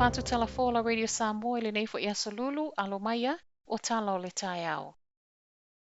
matou tala fou a la Radio Samoa i lenei foi aso Lulu, alo maia, o tala o le taeao.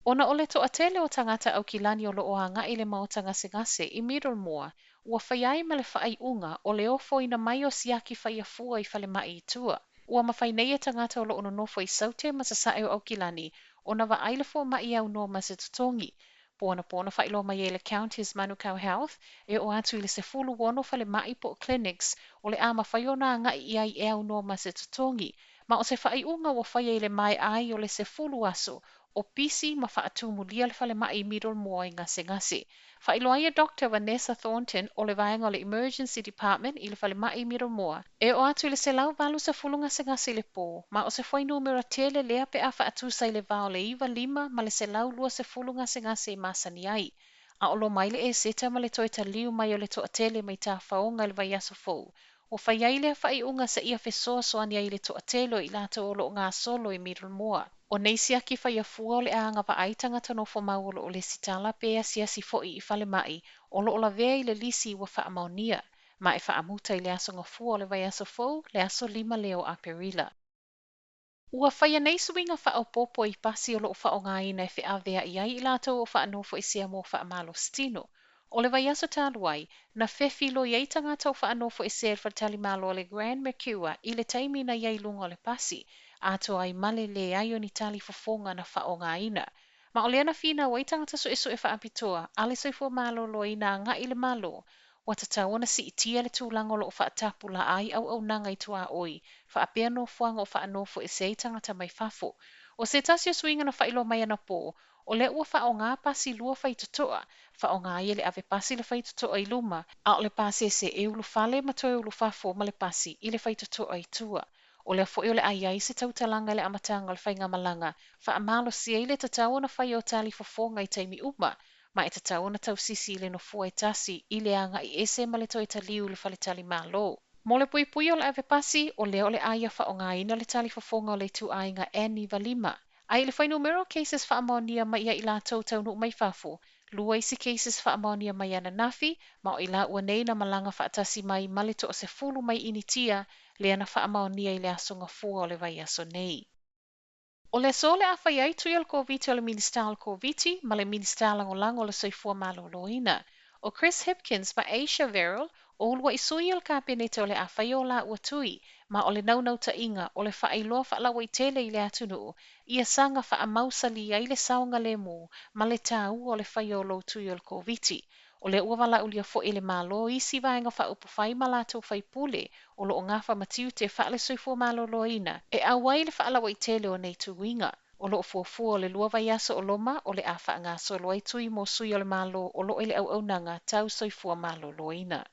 Ona o le toatele o tagata Aukilani o lo o agai i le maota gasegase i Middlemore, ua faia ai ma le faaiuga o le ofoina mai o siaki faia fua i falemai i tua. Ua mafai nei e tagata o lo o nonofo i Saute ma Sasae o Aukilani ona vaai le fomai e aunoa ma se totogi. Po anapo na faailoa mai ai e le Counties Manukau Health e oo atu i le 16 falemai po o clinics o le a mafai ona agai i ai e aunoa ma se totogi. Ma o se faaiuga ua faia i le maea ai o le 10 aso o pisi ma faatumulia le falemai i Middlemore i gasegase. Faailoa ai e Dr Vanessa Thornton o le vaega o le Emergency Department i le falemai i Middlemore e oo atu i le 180 gasegase i le po, ma o se fuainumera tele lea pe a faatusa i le va o le 95 ma le 120 gasegase e masani ai. A o lo mai le Eseta ma le toe taliu mai o le toatele mai tafaoga i le vaiaso fou, ua fai ai lea faaiuga seia fesoasoani ai i le toatele o i latou o lo o gasolo i Middlemore. O nei siaki faia fua o le a agavaa ai tagata nofomau o lo o lesitala pe asiasi foi i falemai o lo o lavea i le lisi ua faamaonia, ma e faamuta i le aso Gafua o le vaiaso fou, le aso 5 lea o Aperila. Ua faia nei suiga faaopoopo i pasi o lo o faaaogaina e feaveai ai i latou o faanofoesea mo faamalositino. O le vaiaso talu ai, na fefiloi ai tagata o faanofoesea i le faletalimalo o le Grand Mercure i le taimi na i ai i luga o le pasi, atoa ai ma le leai o ni talifofoga na faaaogaina. Ma o lea na finau ai tagata suesue faapitoa a le Soifua Maloloina agai i le Malo, ua tatau ona siitia le tulaga o lo o faatapulaa ai auaunaga i tuaoi, faapea nofoaga o faanofoesea ai tagata mai fafo. O se tasi o suiga na faailoa mai anapo, o lea ua faaaoga pasi lua faitotoa, faaaoga ai e le ave pasi le faitotoa i luma, a o le pasese e ulufale ma toe ulufafo ma le pasi i le faitotoa i tua. O lea foi o le a i ai se tautalaga i le amataga o le faigamalaga, faamalosia ai le tatau ona faia o talifofoga i taimi uma, ma e tatau ona tausisi i le nofoa e tasi i le agai ese ma le toe taliu i le faletalimalo. Mo le puipuia o le ave pasi, o lea o le a ia faaaogaina le talifofoga o le ituaiga N95. A i le fuainumera o cases faamaonia mai ia i latou taunuu mai fafo, lua isi cases faamaonia mai ananafi, ma o i laua nei na malaga faatasi mai ma le toasefulu mai Initia, lea na faamaonia i le aso Gafua o le vaiaso nei. O le aso o le a fai ai tui o le Koviti o le Minisita o le Koviti ma le Minisita Lagolago o le Soifua Maloloina. O Chris Hipkins ma Asia Verrall o uluai sui o le Kapeneta o le a faia o laua tui, ma o le naunautaiga o le faailoa faalauaitele i le atunuu ia saga faamausalī ai le saogalēmū ma le tāua o le faia o lou tui o le Koviti. O lea ua valaaulia foi e le Malo isi vaega faaupufai ma latou faipule o lo o gafa ma tiute faale-soifua maloloina e auai i le faalauaitele o nei tuiga. O lo o fuafua o le lua vaiaso o loma o le a faagasolo ai tui mo sui o le Malo o lo o i le auaunaga tau soifua maloloina.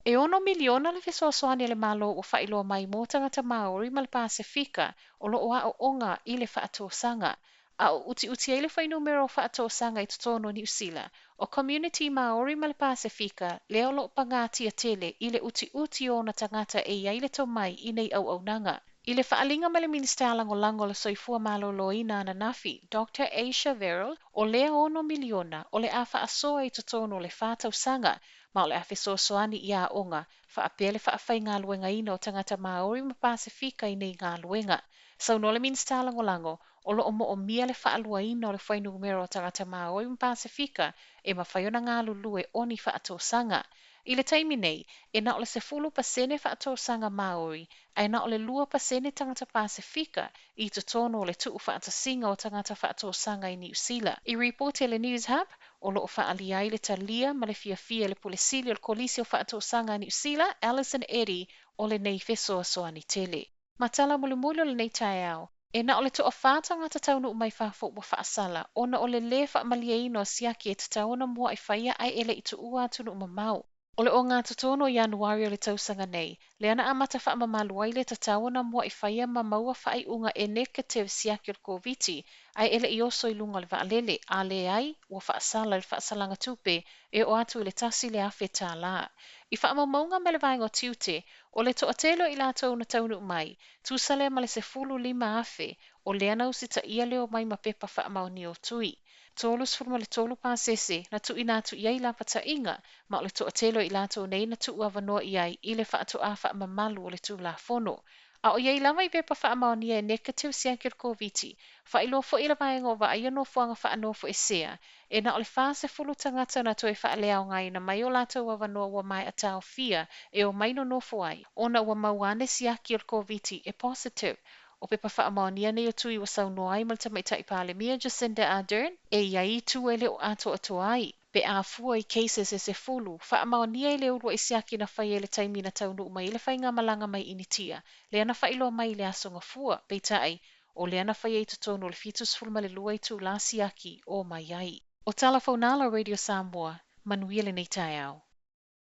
E ono miliona le fesoasoani a le Malo ua faailoa mai mo tagata Māori ma le Pasefika o lo o aooga i le faatosaga, a o utiuti ai le fuainumera o faatosaga i totonu o Niu Sila, o community Māori ma le Pasefika lea o lo o pagatia tele i le utiuti o ona tagata e i ai le tomai i nei auaunaga. I le faaaliga mai le Minisita Lagolago o le Soifua Maloloina ananafi, Doctor Asia Verrall, o lea ono miliona o le a faasoa i totonu o le fa tausaga, ma o le a fesoasoani i aoga, faapea le faafaigaluegaina o tagata Māori ma Pasefika i nei galuega. Saunoa le Minisita Lagolago, o lo o moomia le faaluaina o le fuainumera o tagata Māori ma Pasefika e mafai ona galulue o ni faatosaga. I le taimi nei, e na o le 10% faatosaga Māori, ae na o le 2% tagata Pasefika i totonu o le tuufaatasiga o tagata faatosaga i Niu Sila. I ripoti a le News Hub, o lo o faaalia ai le talia ma le fiafia e le Pule Sili o le Kolisi o Faatosaga a Niu Sila, Alison Eddy, o lenei fesoasoani tele. Ma tala mulimuli o lenei taeao, e na o le toafā tagata taunuu mai fafo ua faasala ona o le lē faamalieina o siaki e tatau ona mua'i faia ae e le i tuua atunuu mamao. O le ogatotonu o Ianuari o le tausaga nei, lea na amata faamamalu ai le tatau ona mua'i faia ma maua faaiuga e negative siaki o le Koviti ae e le i oso i luga o le vaalele, a leai, ua faasala i le faasalaga tupe e oo atu i le $1,000. I faamaumauga mai le Vaega o Tiute, o le toatele o i latou na taunuu mai, tusa lea ma le 15,000, O lea na usitaia le omai ma pepa faamaonia o tui. 33 pasese na tuuina atu i ai lapataiga, ma o le toatele o i latou nei na tuuavanoa i ai i le faatoā faamamalu o le Tulafono. A o i ai lava i pepa faamaonia e negative siaki o le Koviti, faailoa foi e le Vaega o Vaaia Nofoaga Faanofoesea, e na o le 40 tagata na toe faaleaogaina mai o latou avanoa ua maea taofia e omai nonofo ai, ona ua maua ane siaki o le Koviti e positive. O pepa faamaonia nei o tui ua saunoa ai ma le Tamaitai Palemia Jacinda Ardern, e i ai itu e le o atoatoa ai, pe a fua i cases e 10, faamaonia i le uluai siaki na faia i le taimi na taunuu mai ai le faigamalaga mai Initia, lea na faailoa mai i le Aso Gafua, peitai, o lea na faia i totonu o le 72 itulā siaki o mai ai. O Tala Faunala Radio Samoa, manuia lenei taeao.